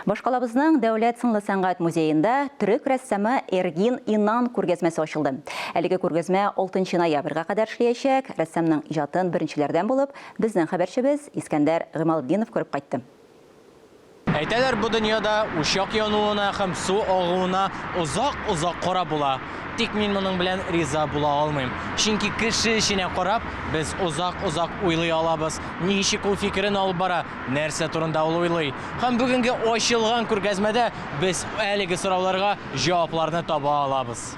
Башкалабызның Дәүләт сынлы сәнгать музеенда төрек рәссамы Эргин Инан күргәзмәсе ачылды. Әлеге күргәзмә 6 ноябрьгә кадәр эшләячәк. Рәссамның иҗатын беренчеләрдән булып, безнең хәбәрчебез Искәндәр Гыймалтдинов күреп кайтты. Әйтәләр, бу дөньяда учак януына һәм су агуына озак-озак карап була. Тик мин моның белән риза була алмыйм. Чөнки кеше эченә карап, без озак-озак уйлый алабыз, ничек ул фикерен алып бара, нәрсә турында ул уйлый. Һәм бүгенге ачылган күргәзмәдә без әлеге сорауларга җавапларны таба алабыз.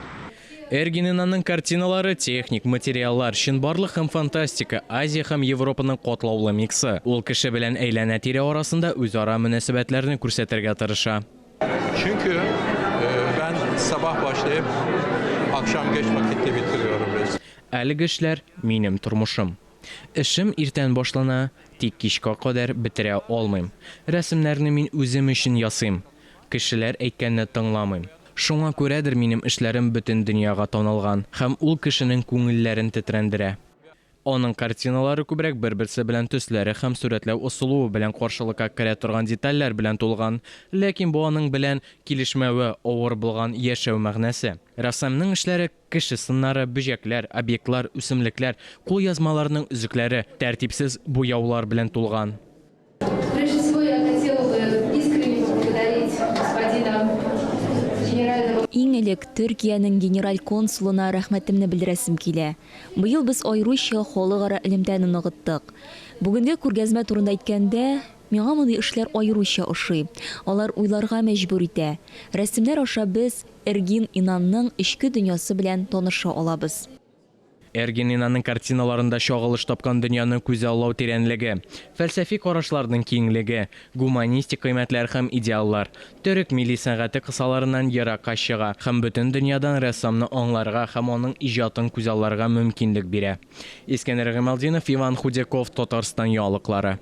Эргининаның картиналары техник, материаллар, чынбарлык һәм фантастика, Азия һәм Европаның катлаулы миксы. Ул кеше белән әйләнә-тирә арасында үзара мөнәсәбәтләрне күрсәтергә тырыша. Çünkü ben sabah başlayıp akşam geç vakitte bitiriyorum resmi. Әлеге эшләр, минем тормышым. Эшем иртән башлана, тик кичкә кадәр бетерә алмыйм. Рәсемнәрне мин үзем өчен ясыйм. Кешеләр әйткәнне тыңламыйм. Шуңа күрәдер минем эшләрем бөтен дөньяга танылган һәм ул кешенең күңелләрен тетрәндерә. Аның картиналары күбрәк бер-берсе белән төсләре һәм сурәтләү ысулуы белән каршылыкка керә торган детальләр белән тулган. Ләкин бу аның белән килешмәве, авыр булган яшәү мәгънәсе. Рәссамның эшләре Кеше сыннары, бөҗәкләр, объектлар, үсемлекләр, кулъязмаларның өзекләре, тәртипсез буяулар белән тулган. Прежде всего я хотела бы искренне поблагодарить господина генерального. Иң элек Төркиянең генераль консулына рәхмәтемне белдерәсем килә. Быел без аеруча халыкара элемтәне ныгыттык. Бүгенге күргәзмә турында әйткәндә, миңа мондый эшләр аеруча ошый. Алар уйларга мәҗбүр итә. Рәсемнәр аша без Эргин Инанның эчке дөньясы белән таныша алабыз. Эргин Инанның картиналарында чагылыш тапкан дөньяны күзаллау тирәнлеге, фәлсәфи карашларның киңлеге, гуманистик кыйммәтләр һәм идеаллар, төрек милли сәнгате кысаларыннан еракка чыга һәм бөтен дөньядан рәссамны аңларга һәм аның иҗатын күзалларга мөмкинлек бирә. Искәндәр Гыймалтдинов, Иван Худяков, Татарстан яңалыклары.